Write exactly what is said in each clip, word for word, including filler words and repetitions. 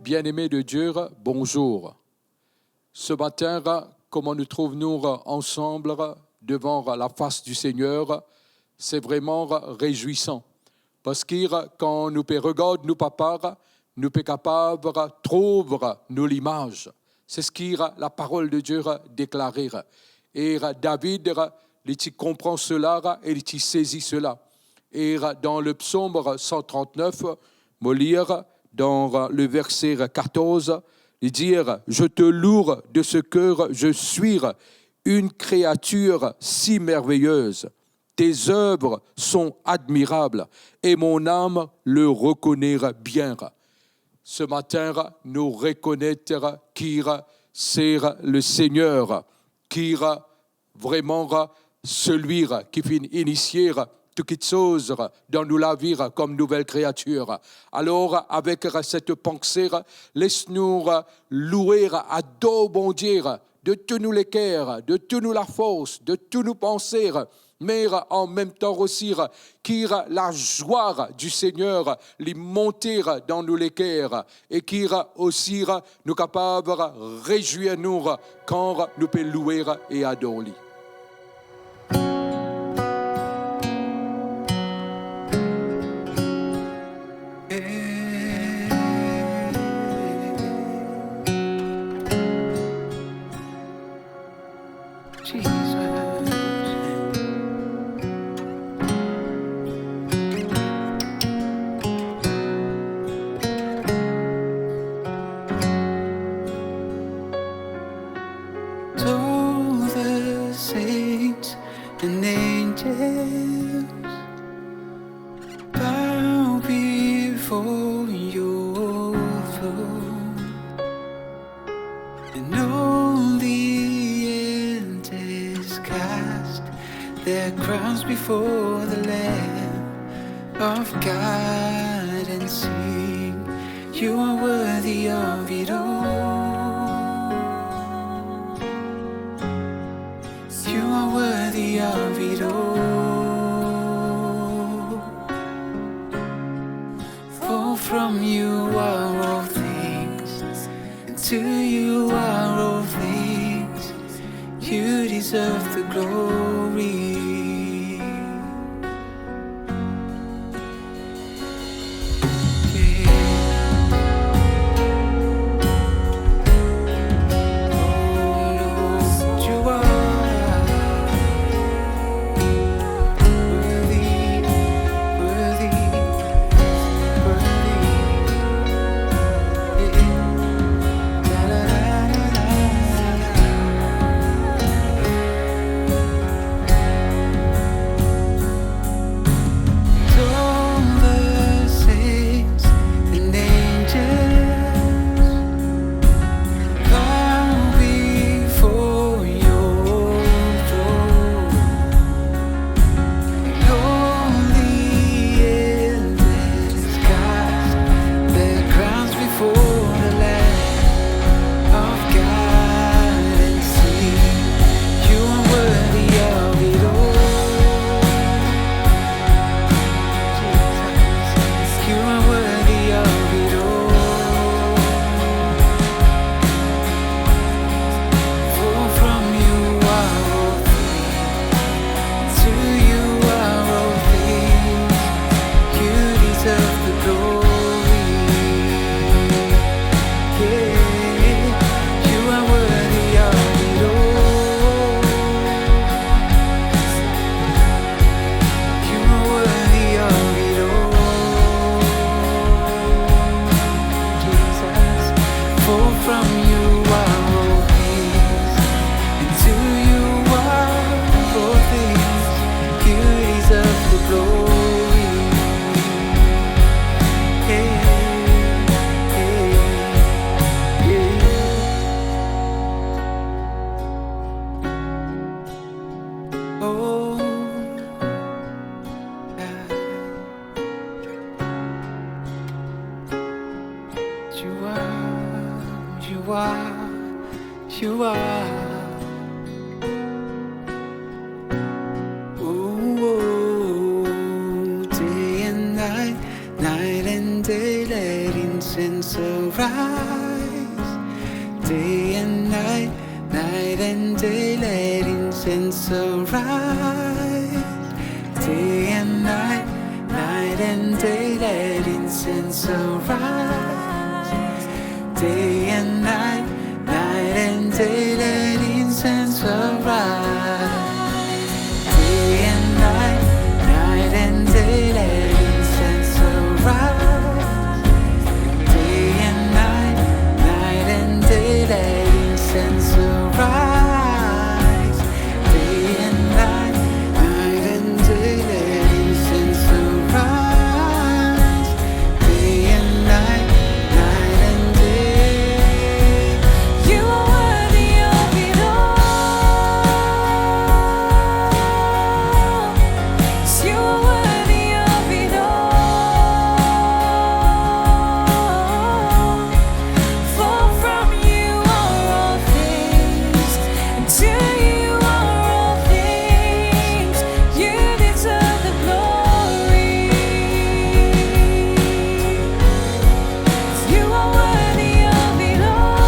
Bien-aimés de Dieu, bonjour. Ce matin, kouma nou trouv nou ansanm devan lafas di Segner, se vreman rezwisan. Parski kan nou pe regard nou Papa, nou pe kapav trouv nou limaz. Se seki laparol de Die deklare. E David, li ti konpran sela e li ti sezi sela. E dan le psaume cent trente-neuf, mo lir dan le verset quatorze, li dir, "Je te loue de ce que je suis une créature si merveilleuse. Tes œuvres sont admirables et mon âme le reconnaît bien." Ce matin, nou rekonet ki se le Segner, ki vreman selwi ki finn inisie tou kitsoz dan nou lavi kom nouvel kreatir. Alor, avek set panse, les nou loue, ador Bondie de tou nou leker, de tou nou lafors, de tou nou panse, me an mem tan osi ki lazwa di Segner li monte dan nou leker e ki osi nou kapav rezwir nou kan nou pe loue e ador li. Jesus. All the saints and angels bow before your throne. And all the elders cast their crowns before the Lamb of God and sing, "You are worthy of it all. You are worthy of it all." For from you are all things, and to you are all things. You deserve the glory. Yeah. Oh Lord, you are worthy, worthy, worthy. Yeah. All the saints and angels bow before your throne. All the elders cast their crowns before the Lamb of God and sing, "You are worthy of it all. You are worthy of it all." For from you are all things, to you are all things. You deserve the glory. Yeah, you are worthy of it all. You are worthy of it all, Jesus. For from you are all things, and to you are all things. You deserve the glory. Hey, hey, yeah. Oh, God. You are, you are, you are. Oh, day and night, night and day, let incense arise. Day and night, night and day, let incense arise. Day and night, night and day, let incense arise. Day and night, night and day, let incense arise. Day and night, night and day, let incense arise. Day and night, night and day, let incense arise. Day and night, night and day, let incense arise. Day and night, night and day. You are worthy of it all. You are worthy of it all. For from you are all things, and to you are all things. You deserve the glory. You are worthy of it all.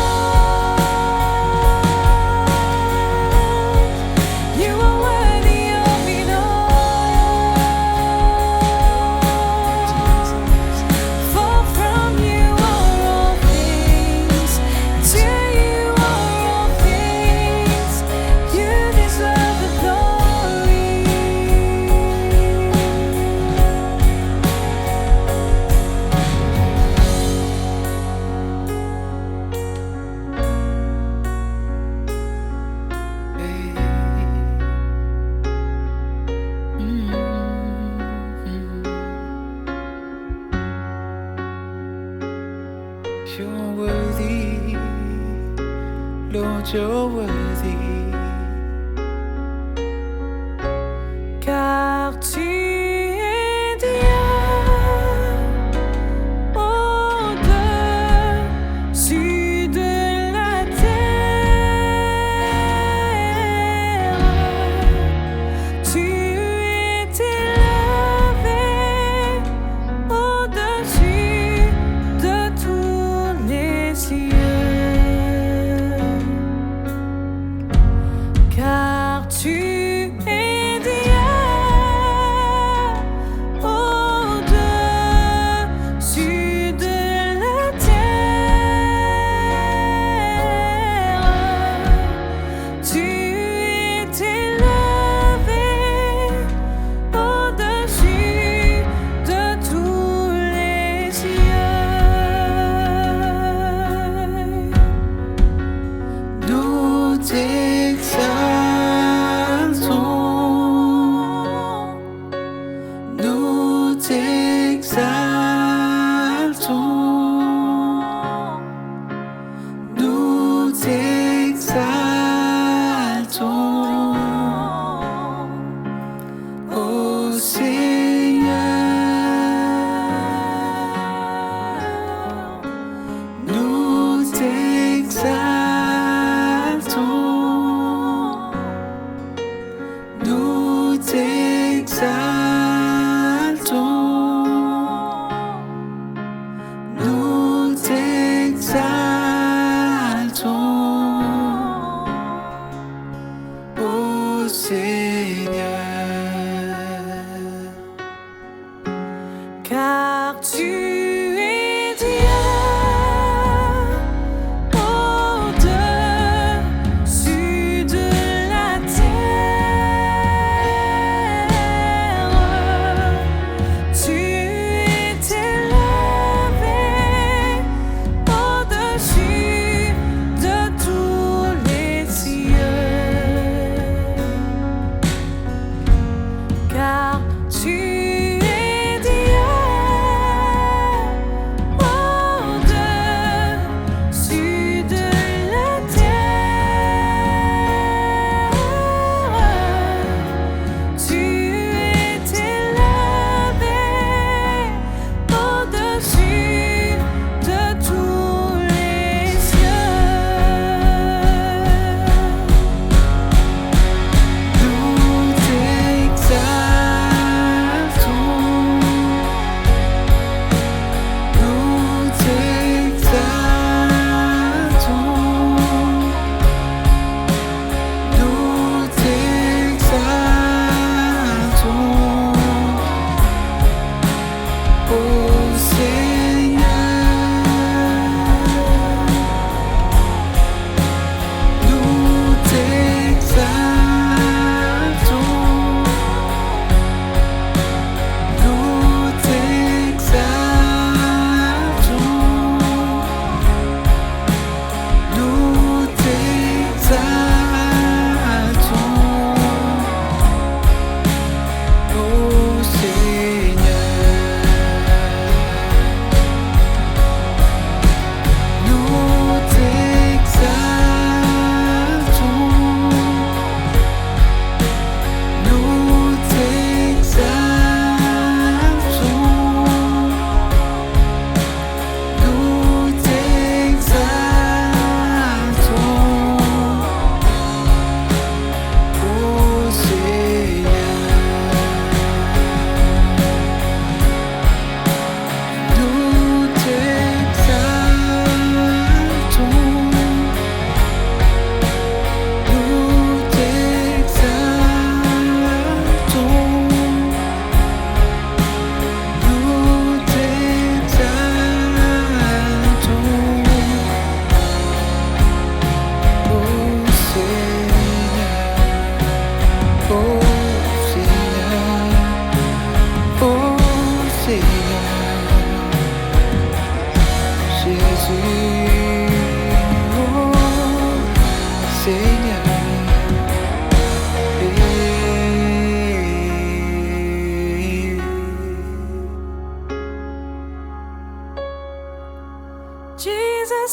You are worthy of it all. For from you are all things, to you are all things. You deserve the glory. You're worthy, Lord, you're worthy. Car tu es Dieu au-dessus de la terre. Tu es élevé au-dessus de tous les cieux.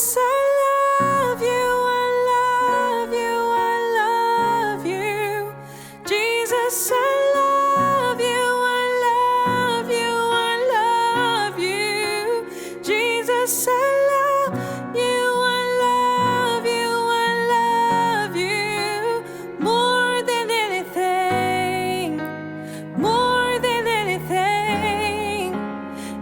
I love you, I love you, I love you. Jesus, I love you, I love you, I love you. Jesus, I love you, I love you, I love you. More than anything, more than anything.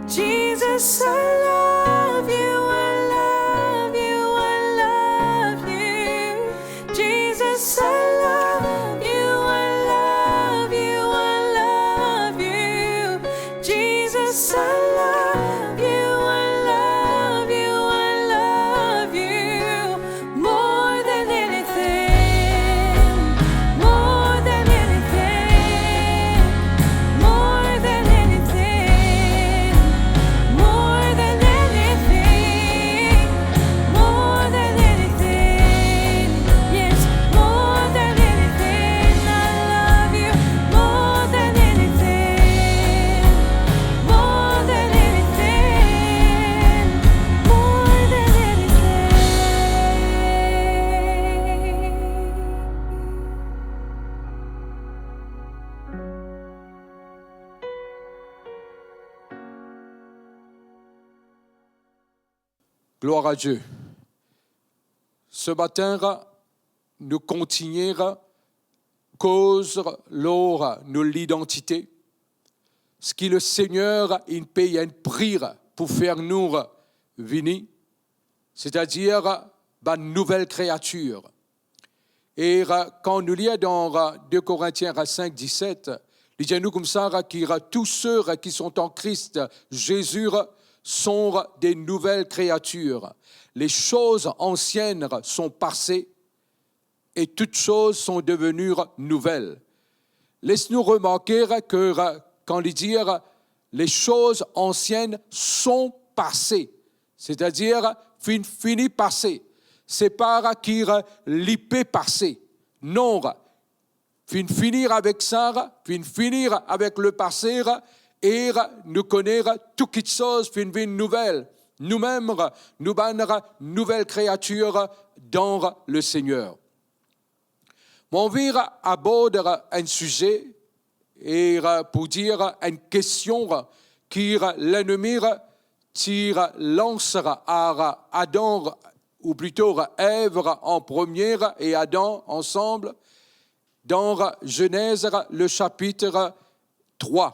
Jesus, I love you, I love you, I love you. Jesus, I love you, I love you, I love you. Jesus, I love you, I love you, I love you. More than anything, more than anything, more than anything, more than anything, more than anything. Yes, more than anything, I love you. More than anything, more than anything, more than anything. Gloire à Dieu. Ce matin, nou kontigne koz lor nou lidantite, seki Lesegner inn pey enn pri pou fer nou vini, setadir bann nouvel kreatir. E kan nou lir dan de Korintien sink diset, li dir nou koumsa ki tous ceux qui sont en Christ Jésus sont des nouvelles créatures. Les choses anciennes sont passées et toutes choses sont devenues nouvelles. Les nou remarke ki kan li dir les choses anciennes sont passées, setadir finn fini pase, se pa ki li pe pase. Non, finn fini avek sa, finn fini avek lepase, e nou kone tou kiksoz finn vinn nouvel. Noumem, nou bann nouvel kreatir dan Lesegner. Mo anvi abord enn size e pou dir enn kestion ki lennmi ti lans ar Adam, ou plito Ev an premie e Adam ansam, dan Zenez, le sapit trwa.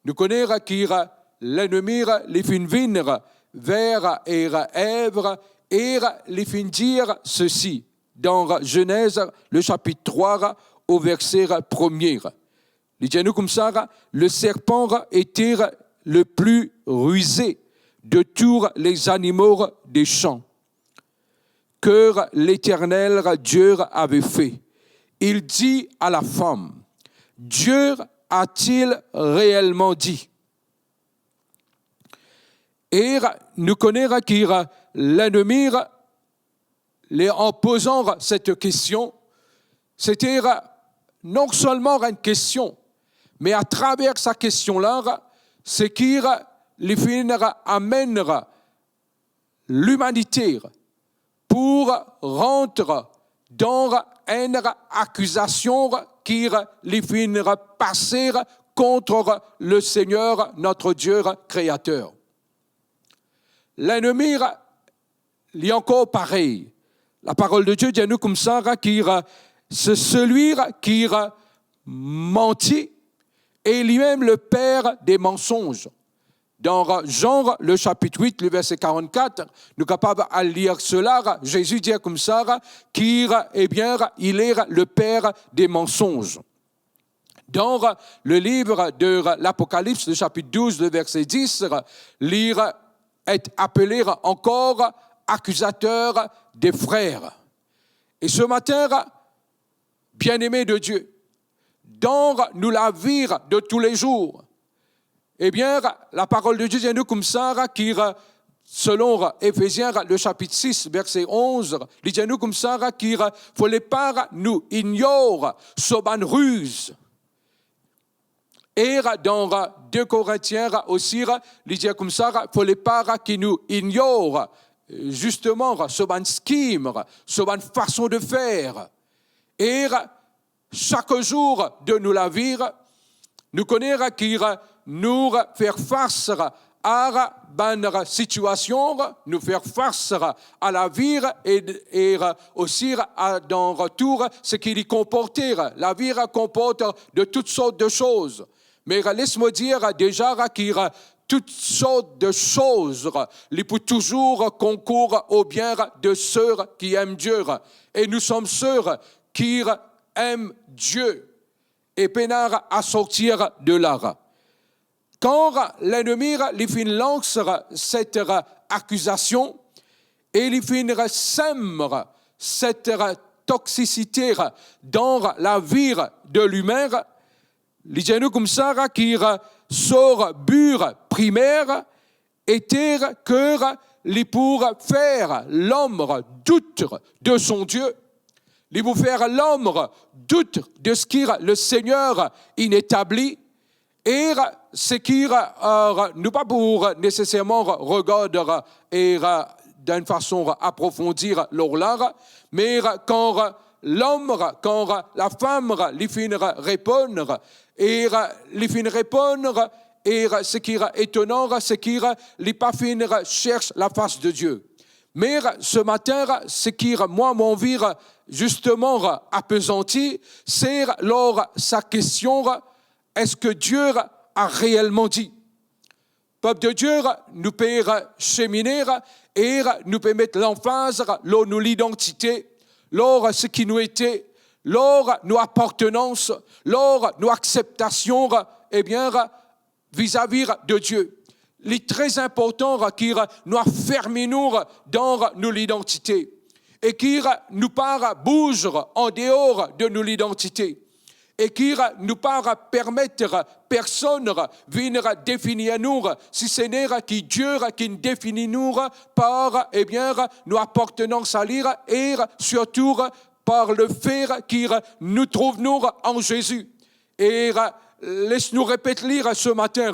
Nou kone ki lennmi li finn vinn ver Ev e li finn dir sesi dan Zenez, le sapit trwa, o verse premie. Li dir nou koumsa, le serpent était le plus rusé de tous les animaux des champs que l'Éternel Dieu avait fait. Il dit à la femme, Dieu a-t-il réellement dit? E nou kone ki lennmi, li an pozan set kestion, sete non selman enn kestion, me atraver sa kestion la, seki li finn amenn limanite pou rant dan enn akizasion ki li finn pase kont Lesegner, notre Dieu créateur. Lennmi, li ankor parey. La parole de Dieu dir nou koumsa ki c'est celui qui mentit et lui-même le père des mensonges. Dan Jean, le sapit wit, le verse karannkat, nou kapav al lir sela, Zezi dir koumsa ki, ebien, il est le père des mensonges. Dan le liv de Lapokalips, le sapit douz, le verse dis, li et apele ankor akizater de frer. E se matin, bien-aimé de Dieu, dan nou lavi de toulezour, ebien, la parole de Dieu dir nou koumsa ki, selon Efezien, le sapit sis, verse onz, li dir nou koumsa ki fode pa nou ignor so bann riz. E dan de Korintien osi, li dir koumsa, fode pa ki nou ignor zisteman, so bann scheme, so bann fason de fer. E sak zour de nou lavi, nou kone ki nou fer fas a bann sitiasion, nou fer fas a lavi e, e osi a, dan tou seki li konporte. Lavi konport de tout sort de soz. Me les mo dir deza ki tout sort de soz, li pou touzour konkour o bien de seki em Die. E nou som seki em Die. E pena a sorti de la. Kan lennmi li finn lans set akizasion e li finn sem set toksisite dan lavi de limin, li dir nou koumsa ki so bi primer ete ki li pou fer lom dout de son Die. Li pou fer lom dout de seki Lesegner inn etabli. E seki, eh, nou pa pou neseserman regard, eh, dan enn fason aprofondi lor la, me kan lom, kan lafam li finn reponn, e li finn reponn, e seki etonan, seki li pa finn sers lafas de Die. Me se matin, seki mwa mo anvi zisteman apezanti, se lor sa kestion, eski Die a reelman di? Pep de Die, nou pe semine e nou pe met lanfaz lor nou lidantite, lor seki nou ete, lor nou apartenans, lor nou akseptasion, e bien, vizavi de Die. Li tre inportan ki nou afermi nou dan nou lidantite e ki nou pa bouz andeor de nou lidantite e ki nou pa permet personn vinn definir nou, si se ne ki Die ki defini nou par, e bien, nou apartenans a li e sirtou par lefe ki nou trouv nou an Zezi. E les nou repet li se matin,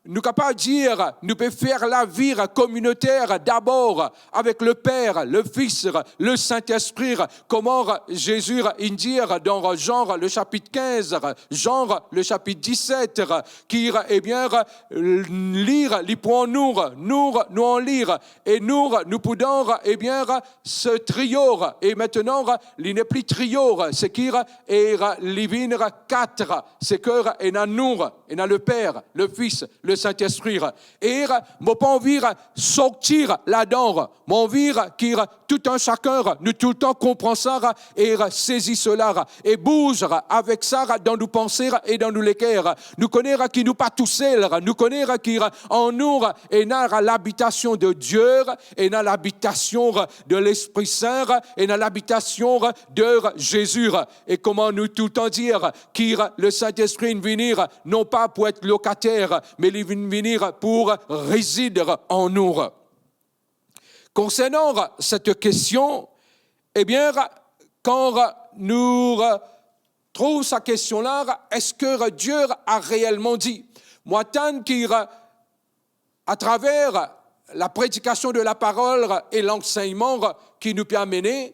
nou kapav dir, nou pe fer lavi kominoter dabor avek Leper, Lefis, Lesintespri, kouma Zezi inn dir dan Zan le sapit kinz, Zan le sapit diset, ki, e bien, li, li pou an nou, nou, nou an li, e nou, nou pou dan, e bien, se trio, e aster li nepli trio, seki, e li vinn kat, seki ena nou, ena Leper, Lefis, Lesintespri. E mo pa anvi sorti ladan, mo anvi ki tou enn sakenn nou toultan konpran sa e sezi sela e bouz avek sa dan nou panse e dan nou leker. Nou kone ki nou pa tousel, nou kone ki an nou ena labitasion de Die, ena labitasion de Lespri Sin, ena labitasion de Zezi. E kouma nou toultan dir ki Lesintespri inn vini non pa pou et lokater, me li vinn vini pou rezid an nou. Konsernan set kestion, e bien, kan nou trouv sa kestion la, eski Die a reelman di? Mo atann ki atraver lapredikasion de laparol e lansegnman ki nou pe amene,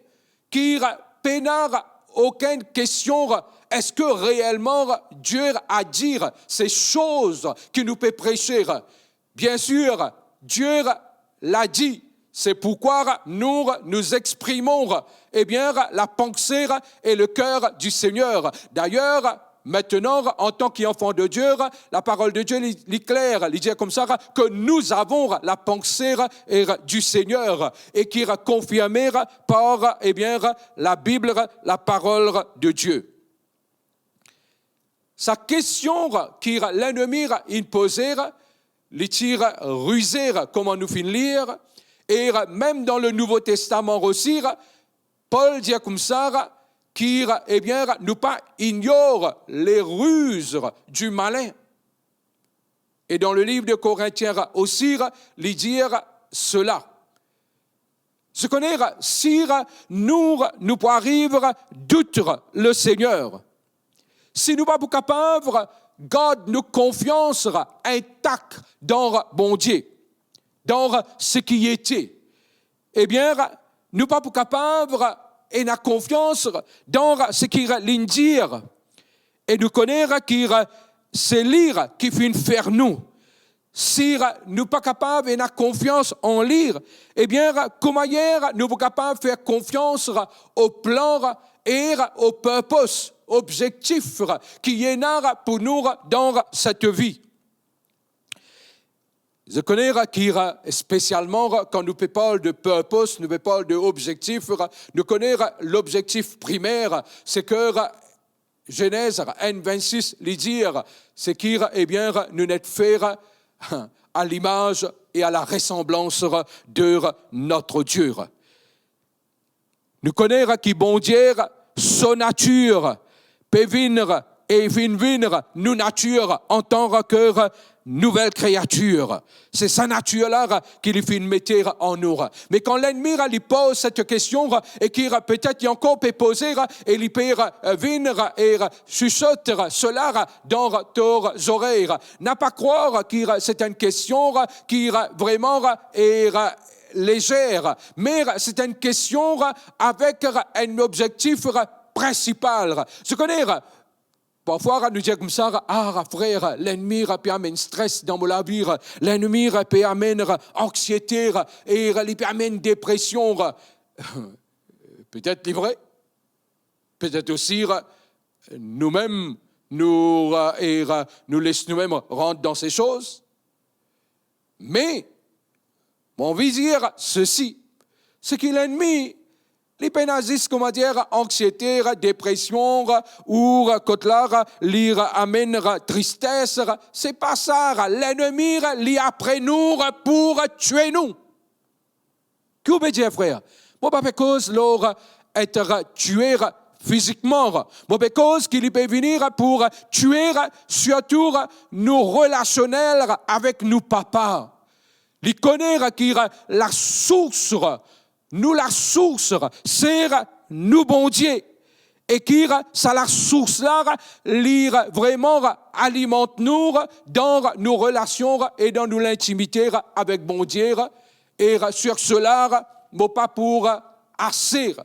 ki pena okenn kestion, eski reelman Die a dir se soz ki nou pe prese? Biensir, Die la di, se pourkwa nou, nou exprimon, e bien, lapanse e leker di Segner. Dayer, aster, antan ki anfan de Die, laparol de Die, li, li kler, li dir koumsa ki nou avon lapanse e di Segner e ki konfirme par, e bien, Labib, laparol de Die. Sa kestion ki lennmi inn poze, li ti rize, kouma nou finn lir, e mem dan le Nouvo Testaman osi, Pol dir koumsa ki, e bien, nou pa ignor les ruses du malin. E dan le liv de Korintien osi, li dir sela. Zot kone, si nou, nou pou ariv dout Lesegner, si nou pa pou kapav gard nou konfians intak dan Bondie, dan seki ete, ebien, nou pa pou kapav ena konfians dan seki linn dir. E nou kone ki se li ki finn fer nou. Si nou pa kapav ena konfians an li, ebien, kouma nou pou kapav fer konfians o plan e o purpose, obzektif ki ena pou nou dan set vi? Zot kone ki, spesialman kan nou pe parl de purpose, nou pe parl de obzektif, nou kone lobzektif primer, seki Zenez enn vennsis, li dir, seki, ebien, nou net fer à l'image et à la ressemblance de notre Dieu. Nou kone ki Bondie, so natir, pe vinn e finn vinn nou natir antan ki nouvel kreatir. Se sa natir la ki li finn mete an nou. Me kan lennmi li poz set kestion, e ki petet li ankor pe poze, e li pe vinn e sisot sela dan to zorey, na pa krwar ki se enn kestion ki vreman e lezer, me se enn kestion avek enn obzektif prinsipal. Zot kone, parfwa nou dir koumsa, "Ah, frer, lennmi pe amenn stres dan mo lavi, lennmi pe amenn anksiete, e li pe amenn depresion." Petet li vre, petet osi noumem, nou, e, nou les noumem rant dan se soz. Me, mo anvi dir sesi, seki lennmi, li pena zis, kouma dir, anksiete, depresion, ou kot la, li amenn tristes. Se pa sa, lennmi, li apre nou pou tue nou. Ki ou pe dir, frer? Mo pa pe koz lor et tue fizikman. Mo pe koz ki li pe vini pou tue sirtou nou relasionel avek nou Papa. Li kone ki lasours, nou lasours, se nou Bondie. E ki sa lasours la, li vreman alimant nou dan nou relasion e dan nou lintimite avek Bondie. E sir sela, mo pa pou ase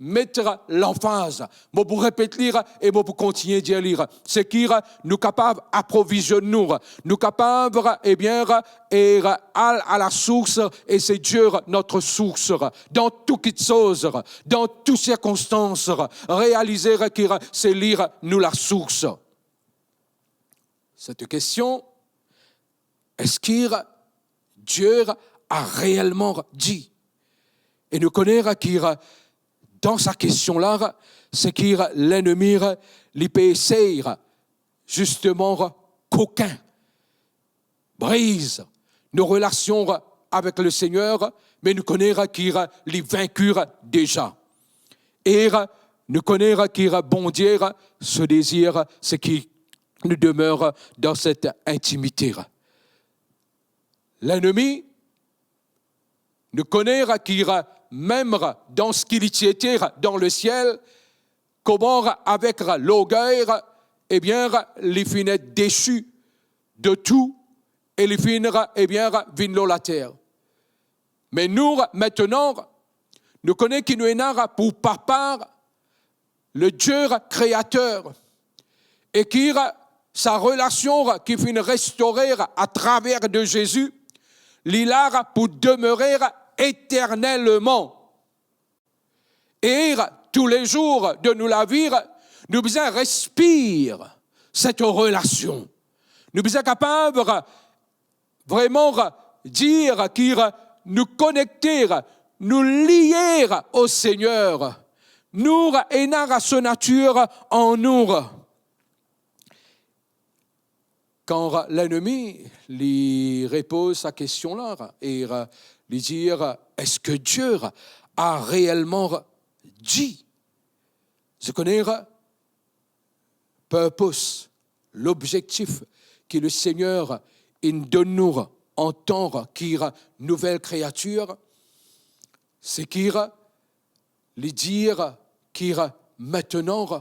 met lanfaz. Mo pou repet li e mo pou kontigne dir li. Seki nou kapav aprovizionn nou, nou kapav, ebien, e al à la source, et c'est Dieu notre source. Dan tou kitsoz, dan tou sirkonstans, realize ki se li nou lasours. Cette question, est-ce que Dieu a réellement dit? E nou kone ki dan sa kestion la, seki lennmi li pe esey zisteman kokin, briz nou relasion avek Lesegner, me nou kone ki li vinki deza. E nou kone ki Bondie, so dezir, seki nou demer dan set intimite. Lennmi, nou kone ki mem dan seki li ti ete dan lesiel, kouma avek lorgey, ebien, li finn desi de tou, e li finn, ebien, vinn lor later. Me nou, aster, nou kone ki nou ena pou Papa, le Dieu créateur, e ki sa relasion ki finn restore atraver de Zezi, li la pou demere eternelman. E toulezour de nou lavi, nou bizin respir set relasion. Nou bizin kapav vreman dir ki nou konekte, nou lie o Segner. Nou ena so natir an nou. Kan lennmi li repoz sa kestion la, e li dir, est-ce que Dieu a réellement dit? Zot kone purpose, lobzektif ki Lesegner inn donn nou antan ki nouvel kreatir, seki li dir ki aster,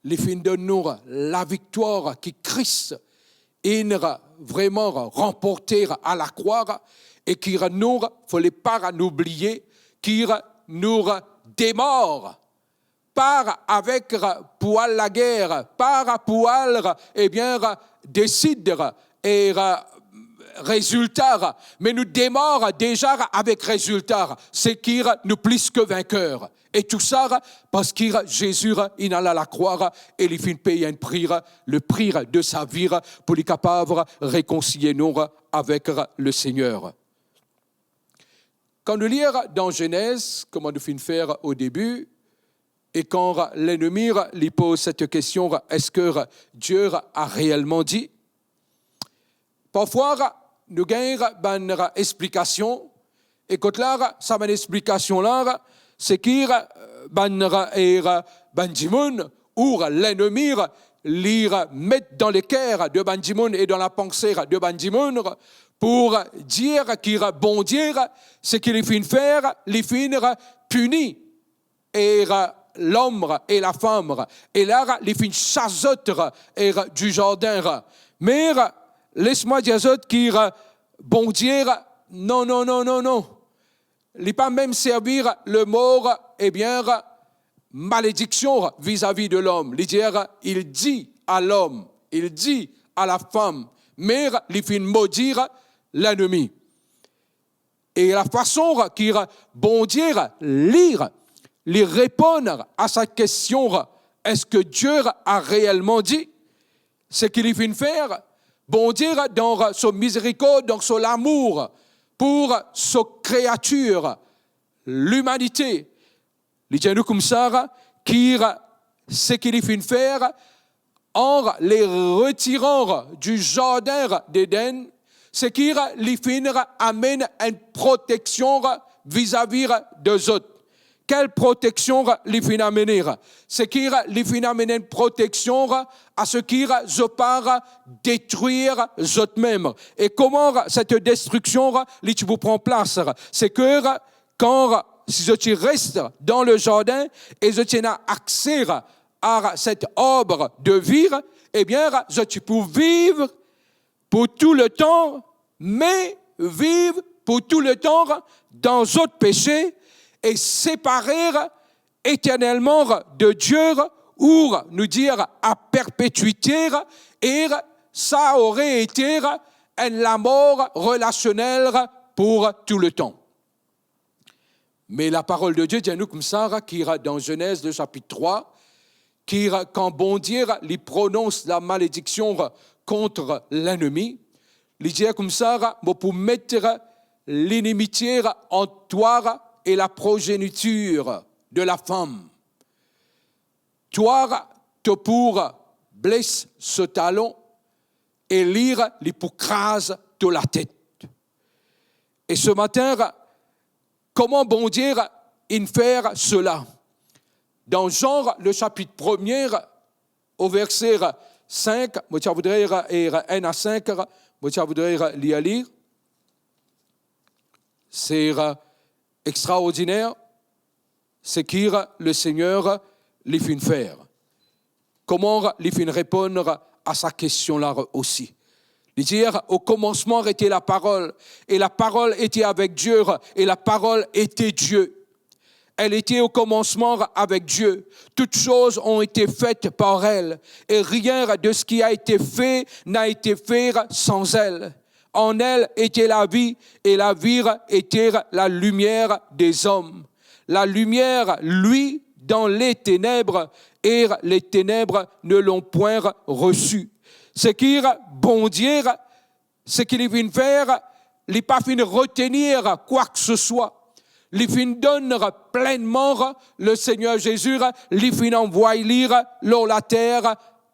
li finn donn nou laviktwar ki Kris inn vreman ranporte alakrwa, e ki nou fale pa nou bliye, ki nou demar, pa avek pou al lager, pa pou al, ebien, desid e rezilta, me nou demar deza avek rezilta, seki nou plis ke vinker. E tou sa parski Zezi inn al lakrwa e li finn pey enn pri, le pri de sa vi, pou li kapav rekonsilie nou avek Lesegner. Kan nou lir dan Zenez, kouma nou finn fer o debi, e kan lennmi li poz set kestion, eski Dieu a reelman di? Parfwa, nou gagn bann explikasion, e kot la, sa bann explikasion la, seki bann, e, bann dimoun, ou lennmi, li met dan leker de bann dimoun e dan lapanse de bann dimoun, pou dir ki Bondie, seki li finn fer, li finn pini e lom e lafam, e la, li finn sas zot e di zardin. Me les mwa dir zot ki Bondie, non, non, non, non, non. Li pa mem servi le mo, ebien, malediksion vizavi de lom. Li dir, il dit à l'homme, il dit à la femme, me li finn modi lennmi. E lafason ki Bondie li, li reponn a sa kestion, eski Dieu a reelman di? Seki li finn fer, Bondie dan so mizerikord, dan so lamour pou so kreatir, limanite, li dir nou koumsa ki seki li finn fer, an les retirant du jardin d'Éden, seki li finn amenn enn proteksion vizavi de zot. Kel proteksion li finn amene? Seki li finn amenn enn proteksion a seki zot pa detrir zotmem. E kouma set destriksion li ti pou pran plas? Seki kan, si zot ti res dan le jardin e zot ti ena akse a set arb de vi, ebien, zot ti pou viv pou tou letan, me viv pou tou letan dan zot pese e separe eternelman de Dieu, ou nou dir a perpetwite, e sa ore ete enn lamor relasionel pou tou letan. Me laparol de Dieu dir nou koumsa, ki dan Zenez, le sapit trwa, ki kan Bondie li pronons lamalediksion kont lennmi, li dir koumsa, mo pou met linimitie ant twa e la progeniture de la femme. Twa, to pou bles so talon, e li, li pou kraz to latet. E se matin, kouma Bondie inn fer sela? Dan Jean, le sapit premie, o verse sink, mo ti a voudre, e, enn a sink, mo ti a voudre lir li. Se extraordiner, seki Lesegner li finn fer. Kouma li finn reponn a sa kestion la osi? Li dir, au commencement était la parole, et la parole était avec Dieu, et la parole était Dieu. Elle était au commencement avec Dieu. Toutes choses ont été faites par elle, et rien de ce qui a été fait n'a été fait sans elle. En elle était la vie, et la vie était la lumière des hommes. La lumière luit dans les ténèbres, et les ténèbres ne l'ont point reçue. Seki Bondie, seki li finn fer, li pa finn retenir kwa ke se swa. Li finn donn plennman, Lesegner Zezi, li finn anvway li lor later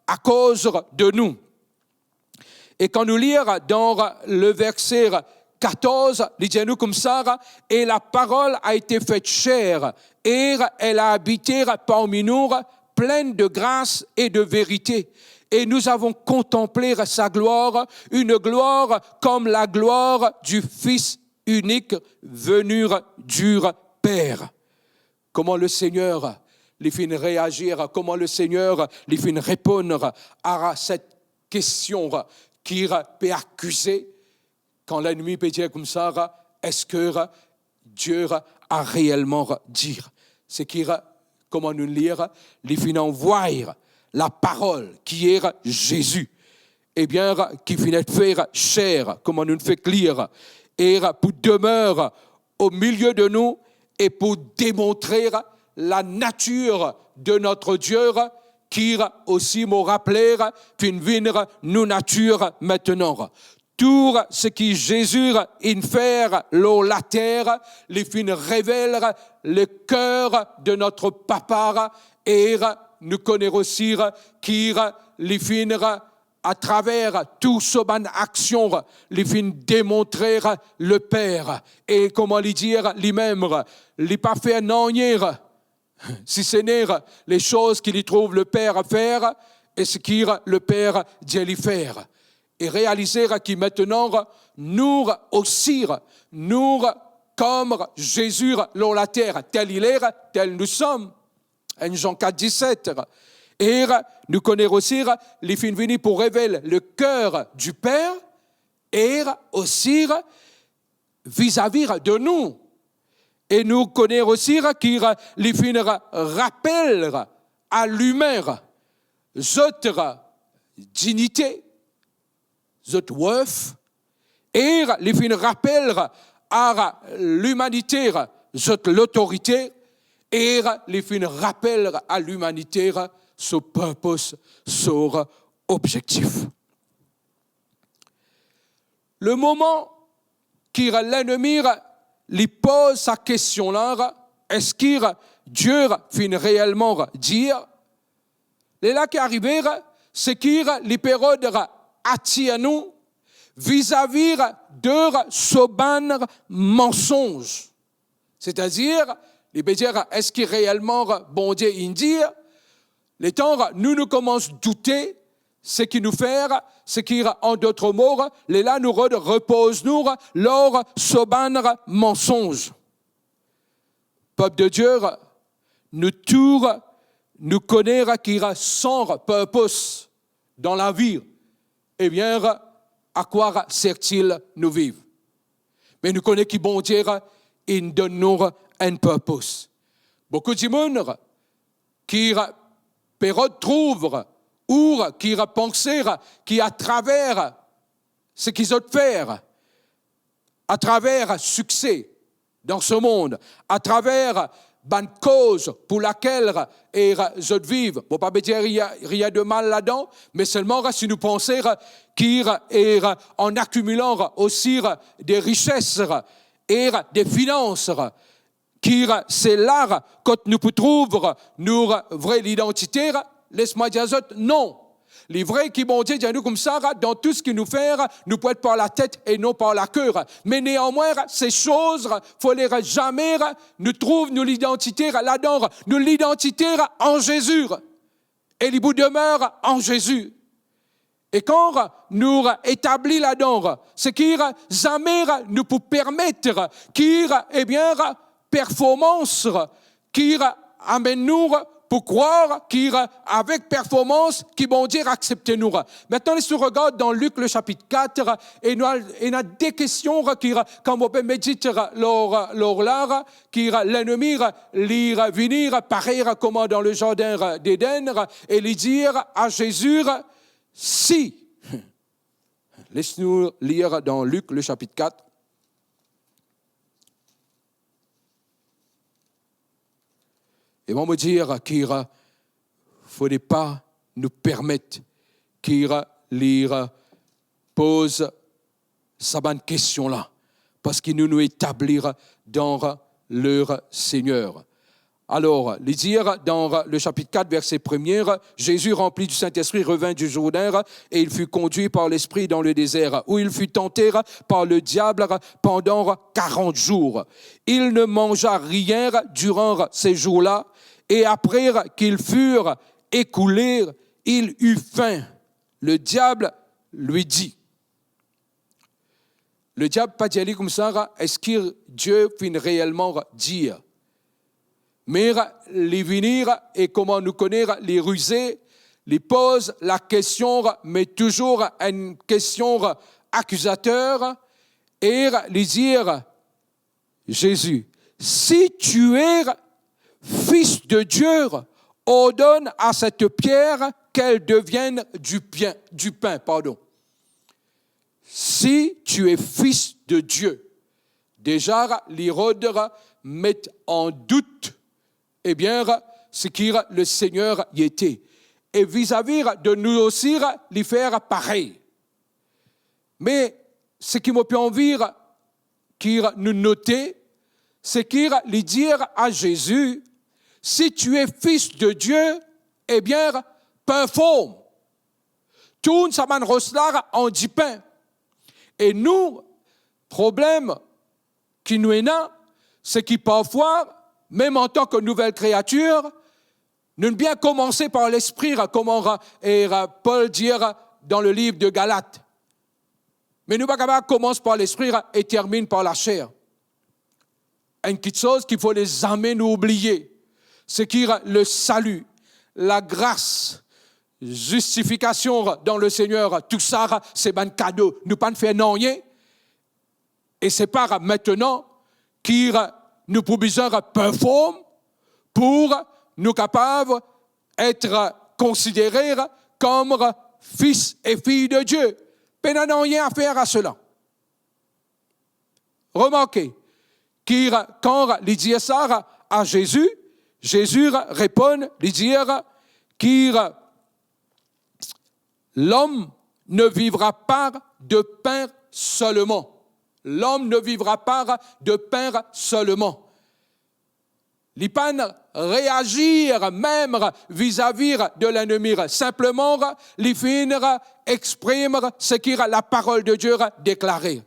akoz de nou. E kan nou lir dan le verse katorz, li dir nou koumsa, et la parole a été faite chair, et elle a habité parmi nous, pleine de grâce et de vérité. Et nous avons contemplé sa gloire, une gloire comme la gloire du Fils unique venu du Père. Kouma Lesegner li finn reazir, kouma Lesegner li finn reponn a set kestion ki pe akize, kan lennmi pe dir koumsa, eski Dieu a reelman dir. Seki, kouma nou lir, li finn anvway laparol ki er Zezi, ebien, ki finn fer ser, kouma nou fek lir, e pou demer omilie de nou e pou demontre lanatir de notre Dieu, ki osi, mo rapele, finn vinn nou natir aster. Tou seki Zezi inn fer lor later, li finn revel leker de notre Papa, e nou kone osi ki li finn, atraver tou so bann aksion, li finn demontre Leper. E kouma li dir limem, li pa fer nanye, si se ne les choses ki li trouv Leper fer, e seki Leper dir li fer. E realize ki aster nou osi, nou, kom Zezi lor later, tel il est, tel nous sommes. Enn Jean quatre dix-sept. E nou kone osi, li finn vini pou revel leker du Père, e osi vizavi de nou. E nou kone osi ki li finn rapel a limin zot dinite, zot worth, e li finn rapel a limanite zot lotorite, e li finn rapel a limanite so purpose, so obzektif. Lemoman ki lennmi li poz sa kestion la, eski Die finn reelman dir? Lerla ki arive, seki li pe rod atir nou vizavi de so bann mansonz. Setadir, li pe dir, eski reelman Bondie inn dir? Letan nou, nou koumans doute seki nou fer, seki, an dot mo, lerla nou rod repoz nou lor so bann mansonz. Pep de Die, nou tou, nou kone ki san purpose dan lavi, ebien, a quoi sert-il nou viv? Me nou kone ki Bondie inn donn nou enn purpose. Boukou dimoun ki pe rod trouv ou ki panse ki atraver seki zot fer, atraver sikse dan se mond, atraver bann koz pou lakel e zot viv. Mo pa pe dir rien, rien de mal ladan, me selman si nou panse ki e an akimilan osi de rises e de finans, ki se la kot nou pou trouv nou vre lidantite, les mwa dir zot non. Li vre ki Bondie dir nou koumsa, dan tou seki nou fer, nou pou et par latet e non par lake. Me neanmwin, se soz, fode zame nou trouv nou lidantite ladan. Nou lidantite an Zezi. E li pou demer an Zezi. E kan nou etabli ladan, seki zame nou pou permet ki, ebien, performans ki amenn nou pou krwar ki avek performans ki Bondie aksepte nou. Aster, les nou regard dan Lik, le sapit kat, e nou, ena de kestion ki, kan mo pe medit lor, lor la, ki lennmi li vini parey kouma dan le zardin d'Eden, e li dir a Zezi, si. Les nou lir dan Lik, le sapit kat. E mwa, mo dir ki fode pa nou permet ki li poz sa bann kestion la, parski nou, nou etabli dan le Seigneur. Alor, li dir dan le sapit kat, verse premie, Jésus, rempli du Saint-Esprit, revint du Jourdain et il fut conduit par l'Esprit dans le désert, où il fut tenté par le diable pendant quarante jours. Il ne mangea rien durant ces jours-là, et après qu'ils furent écoulés, il eut faim. Le diable lui dit, Lediab pa dir li koumsa, eski Die finn reelman dir? Me li vini, e kouma nou kone, li rize, li poz lakestion, me touzour enn kestion akizater, e li dir, Jésus, Si tu es fils de Dieu, ordonne à cette pierre qu'elle devienne du pain, du pain, pardon. Si tu es fils de Dieu. Deza, li rod met an dout, ebien, seki Lesegner li ete. E vizavi de nou osi, li fer parey. Me seki mo pe anvi ki nou note, seki li dir a Zezi, "Si tu es fils de Dieu, ebien, perform. Tourn sa bann ros la an dipin." E nou, problem ki nou ena, seki parfwa, mem antan ki nouvel kreatir, nou bien komanse par lespri, kouma, e, Pol dir dan le liv de Galat. Me nou pa kapav komans par lespri e terminn par laser. Enn kiksoz ki fode zame nou oubliye, seki le salut, lagras, zistifikasion dan Lesegner, tou sa se bann kado. Nou pa'nn fer nanye, e se pa aster ki nou pou bizin perform pou nou kapav et konsidere kom fis e fiy de Dieu. Pena nanye a fer a sela. Remarke ki kan li dir sa a Zezi, Zezi reponn, li dir ki l'homme ne vivra pas de pain seulement. L'homme ne vivra pas de pain seulement. Li pa'nn reazir mem vizavi de lennmi. Sinpleman, li finn exprim seki laparol de Dieu deklare.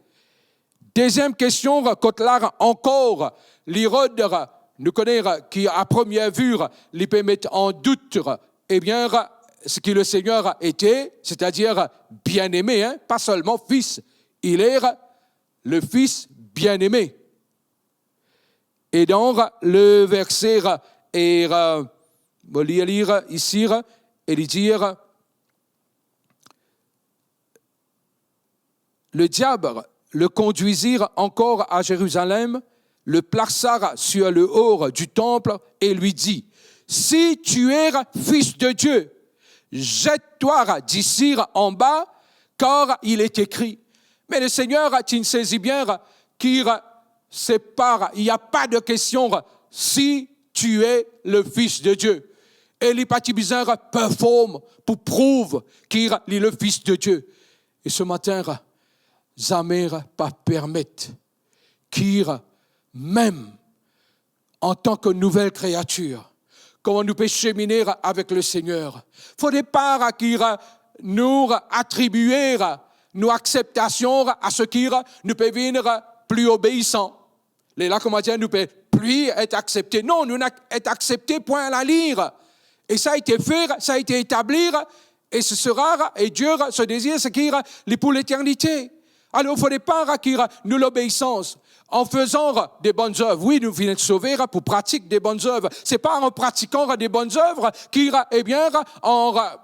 Deziem kestion, kot la ankor, li rod, nou kone ki a première vue, li pe met an dout, ebien, seki Lesegner ete, setadir bieneme, hein, pa selman fis, il est le Fils bien-aimé. E dan le verse, e, mo lir li isi, e li dir, le diable le conduisit encore à Jérusalem, le plaça sur le haut du temple et lui dit, si tu es fils de Dieu, jette-toi d'ici en bas, car il est écrit. Me Lesegner ti sezi bien ki se pa, il n'y a pas de question, si tu es le Fils de Dieu. E li pa ti bizin perform pou prouv ki li le Fils de Dieu. E se matin, zame pa permet ki mem antan ki nouvel kreatir, kouma nou pe semine avek Lesegner, fode pa ki nou atribie nou akseptasion a seki nou pe vinn pli obeisan. Lerla, kouma dir, nou pe pli et aksepte. Non, nou ena et aksepte, pwin, a la linn. E sa ete fer, sa ete etabli, e se sera, e Dieu, so dezir, seki li pou leternite. Alor, fode pa ki nou lobeisans, an fezan de bonn zev. Wi, nou finn sove pou pratik de bonn zev. Se pa an pratikan de bonn zev ki, ebien, an,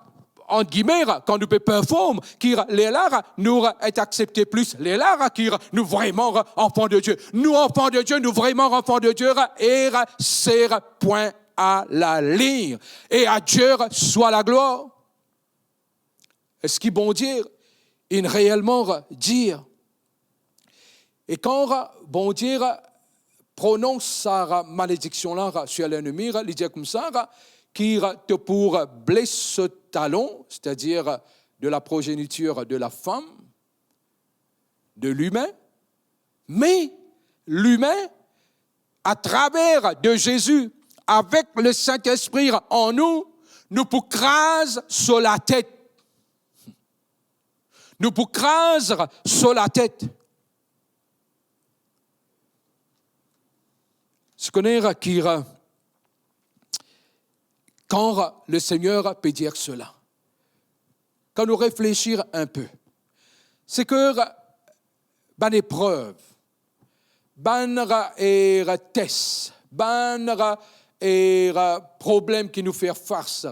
ant gime, kan nou pe perform, ki lerla nou et aksepte plis, lerla ki nou vreman anfan de Dieu. Nou anfan de Dieu, nou vreman anfan de Dieu, e se pwin a la linn. Et à Dieu soit la gloire. Eski Bondie inn reelman dir? E kan Bondie pronons sa malediksion la sir lennmi, li dir koumsa, ki to pou bles so talon, setadir de la progéniture de la femme, de l'humain, me l'humain, atraver de Zezi, avek le Saint-Esprit an nou, nou pou kraz so latet. Nou pou kraz so latet. Seki, kan Lesegner pe dir sela, kan nou reflesir inpe, seki bann eprev, bann, e, tes, bann, e, problem ki nou fer fas,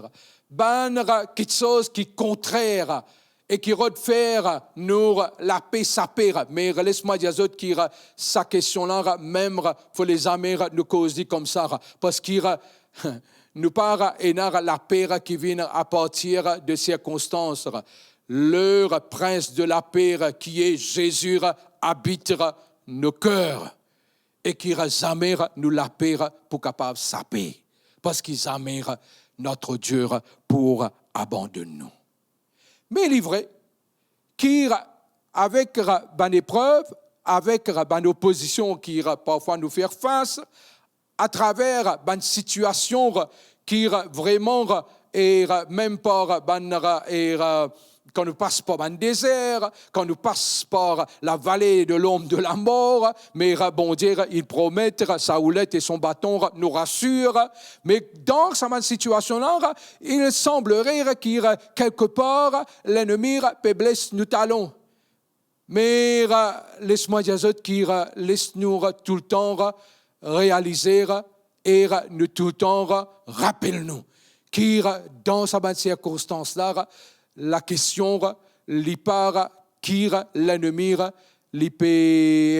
bann kiksoz ki kontrer, e ki rod fer nou lape, sape. Me les mwa dir zot ki sa kestion la, mem fode zame nou koz li koumsa, parski nou pa ena lape ki vinn apartir de sirkonstans. Le Prince de la Paix, qui est Jésus, habite nos cœurs. E ki zame nou lape pou kapav sape, parski zame notre Dieu pou abandonn nou. Me li vre ki avek bann eprev, avek bann opozision ki parfwa nou fer fas, atraver bann sitiasion ki vreman, e mem par bann, e kan nou pas par bann dezer, kan nou pas par lavale de lonb de lamor, me Bondie, li promet, sa oulet e son baton nou rasir. Me dan sa bann sitiasion la, il semblerait ki kelkepar lennmi pe bles nou talon. Me les mwa dir zot ki les nou toultan realize e nou toultan rapel nou ki dan sa bann sirkonstans la, lakestion li pa ki lennmi li pe,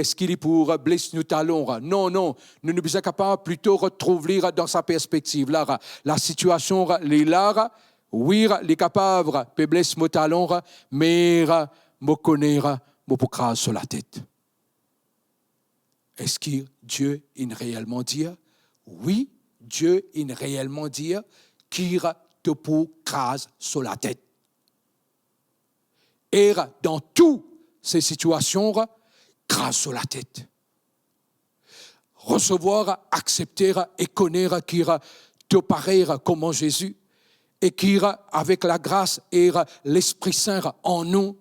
eski li pou bles nou talon. Non, non, nou, nou bizin kapav plito retrouv li dan sa perspektiv la. Lasitiasion li la, wi, li kapav pe bles mo talon, me mo kone mo pou kraz so latet. Eski Die inn reelman dir? Wi, Die inn reelman dir ki to pou kraz so latet. E dan tou se sitiasion, kraz so latet. Resevwar, aksepte e kone ki to parey kouma Zezi, e ki avek lagras e Lespri Sin an nou,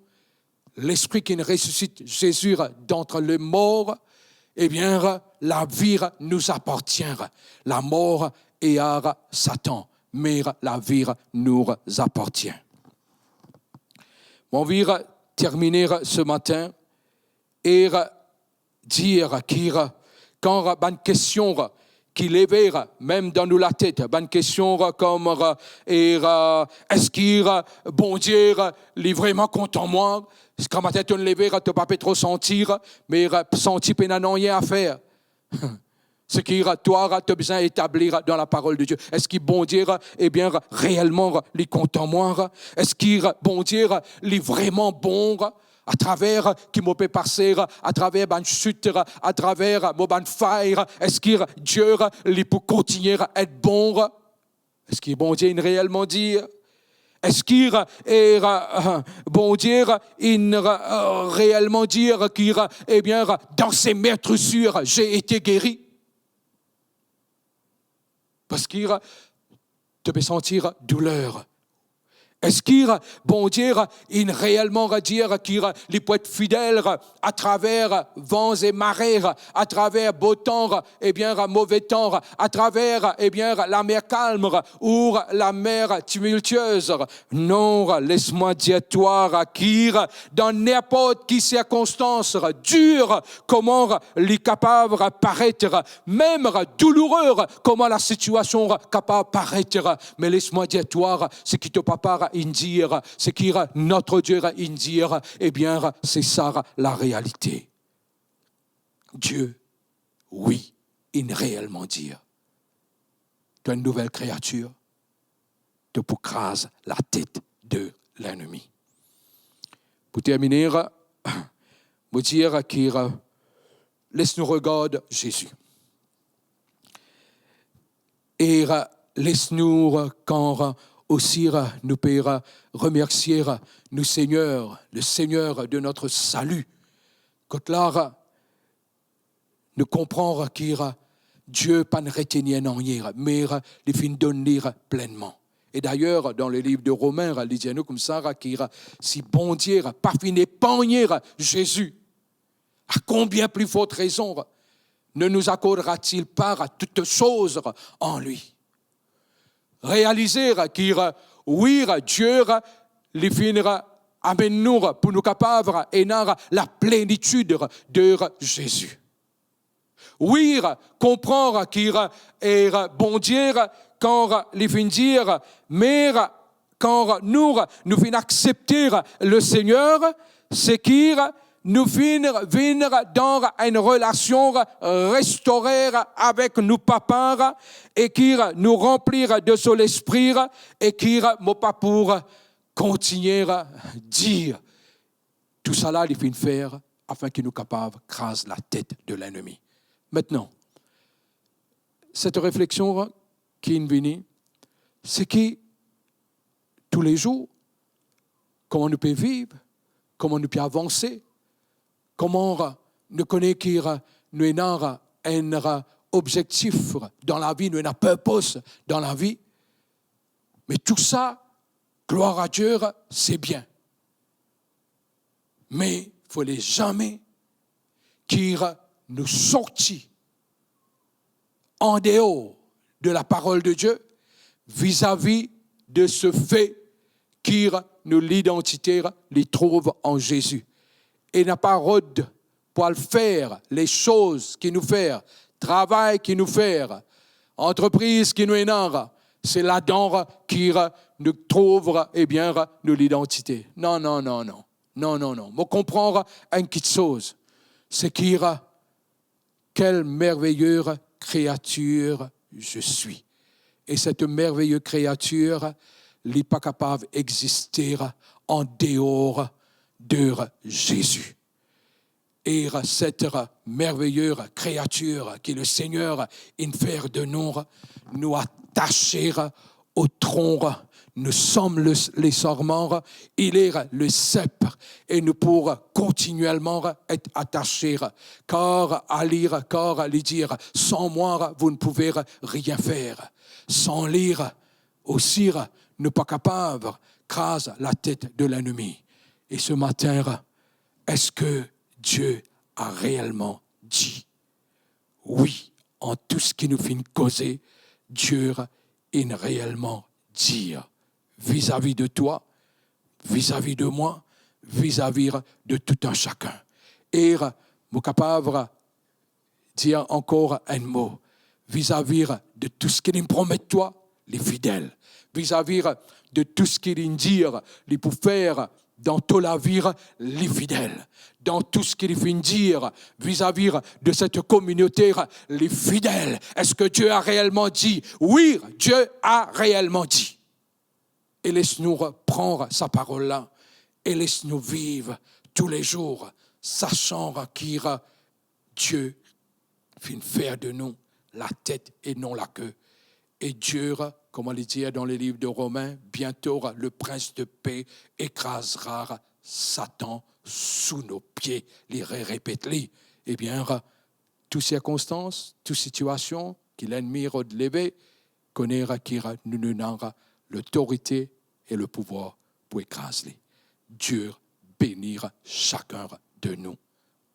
Lespri ki resusite Zezi d'entre les morts, ebien, lavi nous appartient, lamor e a Satan, me lavi nous appartient. Mo anvi termine se matin e dir ki kan bann kestion ki leve mem dan nou latet, bann kestion kouma, e, eski Bondie li vreman kontan mwa? Kan matin to leve, to pa pe tro santi, me santi pena nanye a fer. Seki twa to bizin etabli dan laparol de Die. Eski Bondie, ebien, reelman li kontan mwa? Eski Bondie li vreman bon? Atraver ki mo pe pase, atraver bann sit, atraver mo bann fay, eski Die li pou kontigne et bon? Eski Bondie inn reelman dir? Eski, e, Bondie inn, e, reelman dir ki, ebien, dans ses meurtrissures, j'ai été guéri? Parski to pe santi douler. Eski Bondie inn reelman dir ki li pou et fidel atraver van e mare, atraver botan, ebien, move tan, atraver, ebien, lamer kalm ou lamer timiltiez? Non, les mwa dir twa ki dan ninport ki sirkonstans dir kouma li kapav paret, mem douloure kouma lasitiasion kapav paret, me les mwa dir twa, seki to Papa inn dir, seki notre Dieu inn dir, ebien, se sa larealite. Die, wi, inn reelman dir, to enn nouvel kreatir, to pou kraz latet de lennmi. Pou termine, mo dir ki, les nou regard Zezi. E les nou, kan osi nou pe remersie nou Seigneur, le Seigneur de notre salut, kot la nou konpran ki Die pa'nn retenir nanye, me li finn donn li plenman. E dayer, dan le liv de Romin, li dir nou koumsa ki si Bondie pa finn epargne Zezi, à combien plus forte raison ne nous accordera-t-il pas toutes choses en lui? Realize ki, wi, Die li finn amenn nou pou nou kapav ena laplenitid de Zezi. Wi, konpran ki, e, Bondie, kan li finn dir, me kan nou, nou finn aksepte Lesegner, se ki nou finn vinn dan enn relasion restore avek nou Papa, e ki nou ranpli de so Lespri, e ki mo pa pou kontigne dir. Tousala li finn fer afin ki nou kapav kraz latet de lennmi. Aster, set refleksion ki inn vini, se ki toulezour, kouma nou pe viv, kouma nou pe avanse, kouma nou kone ki nou ena enn obzektif dan lavi, nou ena purpose dan lavi. Me tou sa, glwar a Die, se bien. Me fode zame ki nou sorti andeor de laparol de Die, vizavi de se fe ki nou lidantite li trouv an Zezi. E napa rod pou al fer lesoz ki nou fer, travay ki nou fer, antrepriz ki nou ena, se ladan ki nou trouv, ebien, nou lidantite. Non, non, non, non. Non, non, non. Mo konpran enn kiksoz. Se ki, quelle merveilleuse créature je suis. E set merveye kreatir, li pa kapav existe andeor de Zezi. E set merveye kreatir ki Lesegner inn fer de nou, nou atase o tron, nou sanm le, le sarman, il est le sceptre, e nou pou kontinielman et atase, kar a li, kar li dir, sans moi, vous ne pouvez rien faire. San li osi, nou pa kapav kraz latet de lennmi. E se matin, eski Die a reelman dir? Wi, an tou seki nou finn koze, Die inn reelman dir vizavi de twa, vizavi de mwa, vizavi de tout un chacun. E mo kapav dir ankor enn mo, vizavi de tou seki li promet twa, li fidel. Vizavi de tou seki li dir li pou fer dan to lavi, li fidel. Dan tou seki li finn dir vizavi de set kominote, li fidel. Eski Die a reelman dir? Wi, Die a reelman dir. E les nou pran sa parol la, e les nou viv toulezour, sasan ki Die finn fer de nou latet e non lake. E Die, kouma li dir dan le liv de Romin, biento le Prince de Paix ekrazra Satan sou nou pie. Li rerepet li. Ebien, tou sirkonstans, tou sitiasion ki lennmi rod leve, kone ki nou, nou ena lotorite e le pouvwar pou ekraz li. Die beni sakenn de nou.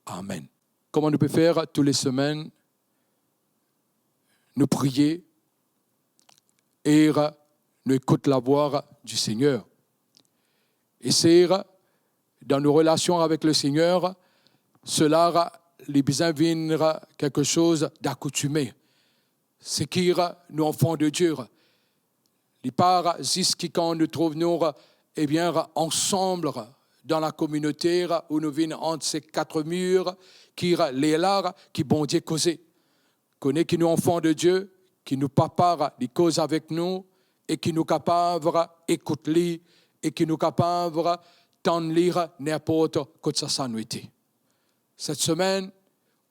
Amen. Kouma nou pe fer tou le semenn, nou priye e nou ekout lavwa di Segner. E se dan nou relasion avek Lesegner, sela li bizin vinn kiksoz dakoutime. Seki nou anfan de Die, li pa zis ki kan nou trouv nou, ebien, ansam dan lakominote, ou nou vinn ant se kat mir, ki lerla ki Bondie koze. Kone ki nou anfan de Die, ki nou Papa, li koz avek nou, e ki nou kapav ekout li, e ki nou kapav tann li ninport kot sasa nou ete. Set semenn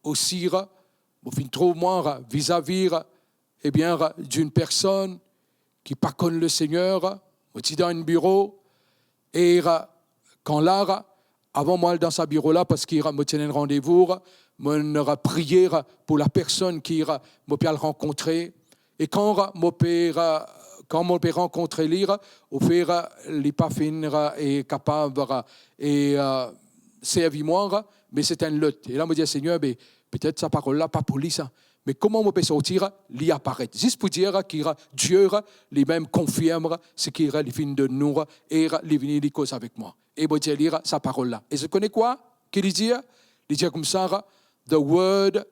osi, mo finn trouv mwa vizavi, ebien, dinn personn ki pa konn Lesegner. Mo ti dan enn biro, e kan la, avan mo al dan sa biro la, parski mo ti ena enn randevou, mo priye pou lapersonn ki mo pe al rankontre. E kan mo pe, kan mo pe rankontre li, ofer li pa finn e kapav e servi mwa, me se enn lot. E la mo dir, Segner, be, petet sa parol la pa pou li sa. Me kouma mo pe sorti, li aparet. Zis pou dir ki Die limem konfirm seki li finn donn mwa, e li vini, li koz avek mwa. E mo dir li sa parol la. E zot kone kwa ki li dir? Li dir koumsa, "The word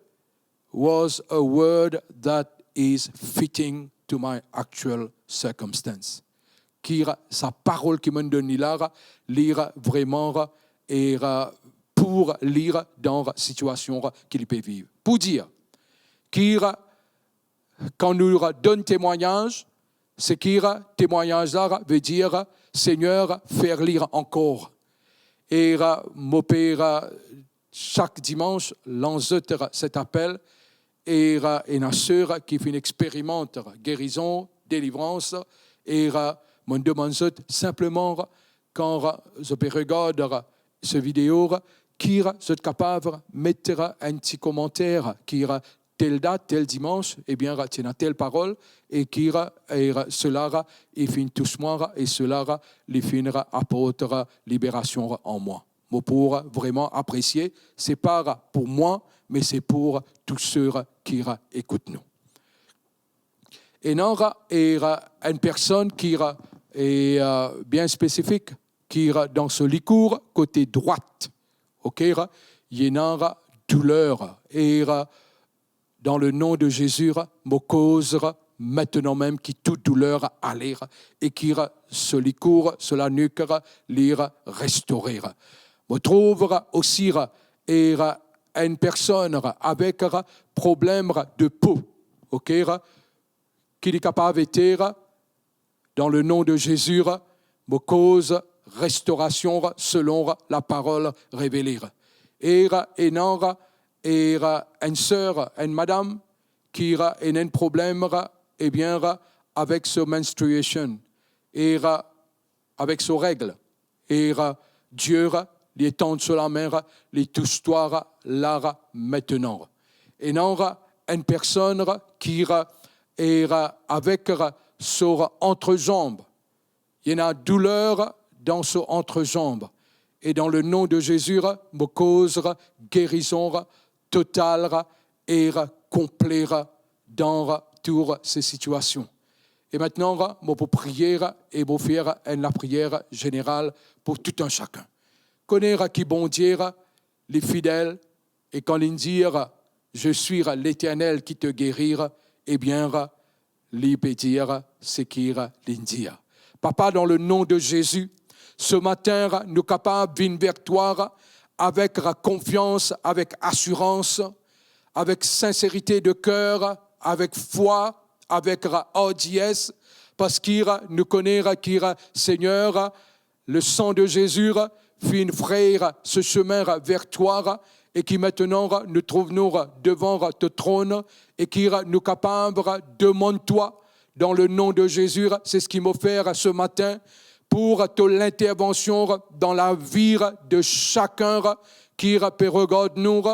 was a word that is fitting to my actual circumstance." ki sa parol ki mo'nn donn li la, li vreman, e pou li dan sitiasion ki li pe viv. Pou dir ki kan nou donn temwagnaz, se ki temwagnaz la ve dir, Segner, fer li ankor. E mo pe sak dimans lans zot set apel, e ena ser ki finn experimant gerizon, delivrans, e mo'nn demann zot sinpleman, kan zot pe regard se video, ki zot kapav met enn ti komanter, ki tel dat, tel dimans, ebien, ti ena tel parol, e ki, e sela, li finn tous mwa, e sela, li finn aport liberasion an mwa. Mo pou vreman apresie, se pa pou mwa, me se pou tou seki ekout nou. Ena, e enn personn ki, e, bien spesifik, ki dan so likour kote drwat, ok, ena douler, e dan le nom de Zezi, mo koz aster mem ki tou douler ale, e ki so likour, so lanik, li restore. Mo trouv osi, e enn personn avek problem de po, ok, ki li kapav ete, dan le nom de Zezi, mo koz restorasion selon laparol revele. E ena, e enn ser, enn madam, ki ena enn problem, ebien, avek so menstruation, e avek so reg, e Dieu, li etann so lame, li tous twa la mintnan. Ena enn personn ki, e avek so antrezanb, ena douler dan so antrezanb. E dan le nom de Zezi, mo koz gerizon total e konple dan tou se sitiasion. E mintnan, mo pou priye e mo fer enn lapriyer zeneral pou tou enn sakenn. Kone ki Bondie, li fidel, e kan li dir, "Je suis l'Éternel qui te guérit", ebien, li pe dir seki li dir. Papa, dan le nom de Zezi, se matin, nou kapav vinn ver twa avek konfians, avek asirans, avek sinserite de ker, avek fwa, avek ardies, parski nou kone ki, Segner, le sang de Zezi finn frer se semin ver twa, e ki mintnan nou trouv nou devan to tronn, e ki nou kapav demann twa, dan le nom de Zezi, se seki mo fer se matin, pou to lintervansion dan lavi de sakenn ki pe regard nou,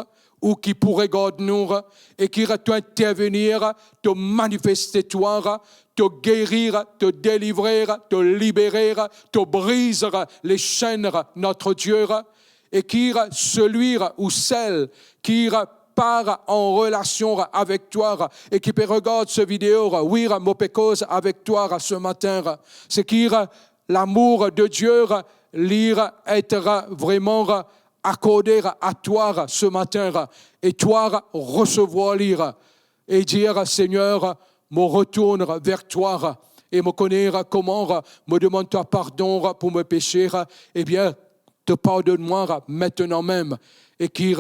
ou ki pou regard nou, e ki to intervenir, to manifeste twa, to geri, to delivre, to libere, to briz les chaînes, notre Dieu, e ki seli ou sel ki pa an relasion avek twa e ki pe regard se video, wi, mo pe koz avek twa se matin, seki lamour de Dieu li ete vreman akorde a twa se matin, e twa resevwar li, e dir, Segner, mo retourn ver twa, e mo kone kouma mo demann twa pardon pou mo pese, ebien, to pardonn mwa mintnan mem, e ki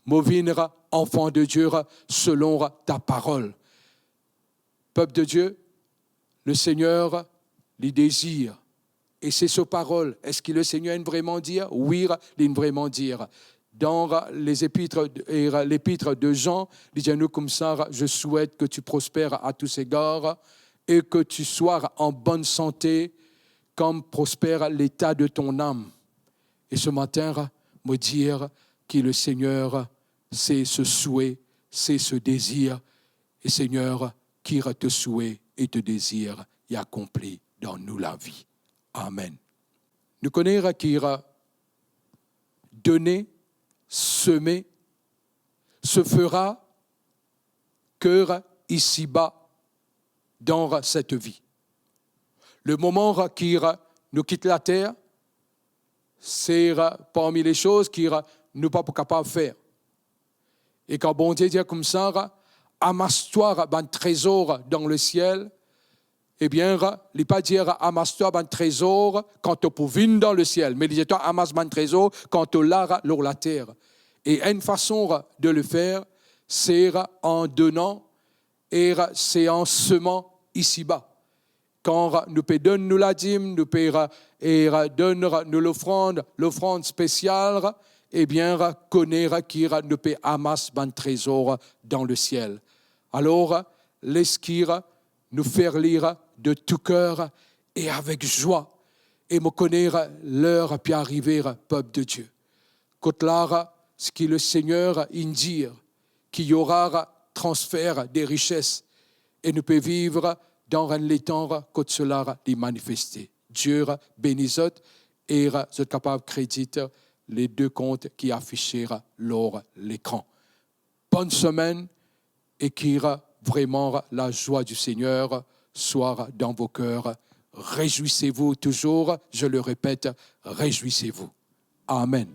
mo vinn anfan de Dieu selon ta parol. Pep de Dieu, le Segner, li dezir, e se so parol. Eski le Segner inn vreman dir? Wi, li inn vreman dir. Dan les épîtres, e, l'épître de Jean, li dir nou koumsa, "Je souhaite que tu prospères à tous égards et que tu sois en bonne santé, comme prospère l'état de ton âme." E se matin, mo dir ki le Segner, se so swe, se so dezir, e Segner, ki to swe e to dezir, li akonpli dan nou lavi. Amen. Nou kone ki donner, semer, se fera que ici-bas, dans cette vie. Le moman ki nou kit later, se parmi les choses ki nou pa pou kapav fer. E kan Bondie dir koumsa, "Amas twa bann trezor dan lesiel, Ebien, li pa dir amas twa bann trezor kan to pou vinn dan lesiel, me li dir twa amas bann trezor kan to la lor later. E enn fason de le fer, se an donan e se an seman isiba. Kan nou pe donn nou ladim, nou pe, e, donn nou lofrann, lofrann spesial, ebien, kone ki nou pe amas bann trezor dan lesiel. Alor, les ki nou fer li de tou ker e avek zwa. E mo kone ler pe arive, pep de Die, kot la, seki Lesegner inn dir, ki y aura transfer de riches, e nou pe viv dan enn letan kot sela li manifeste. Die beni zot, e zot kapav kredit le de kont ki afise lor lekran. Bonne semaine, et que vraiment la joie du Seigneur soit dans vos cœurs. Réjouissez-vous toujours, je le répète, réjouissez-vous. Amen.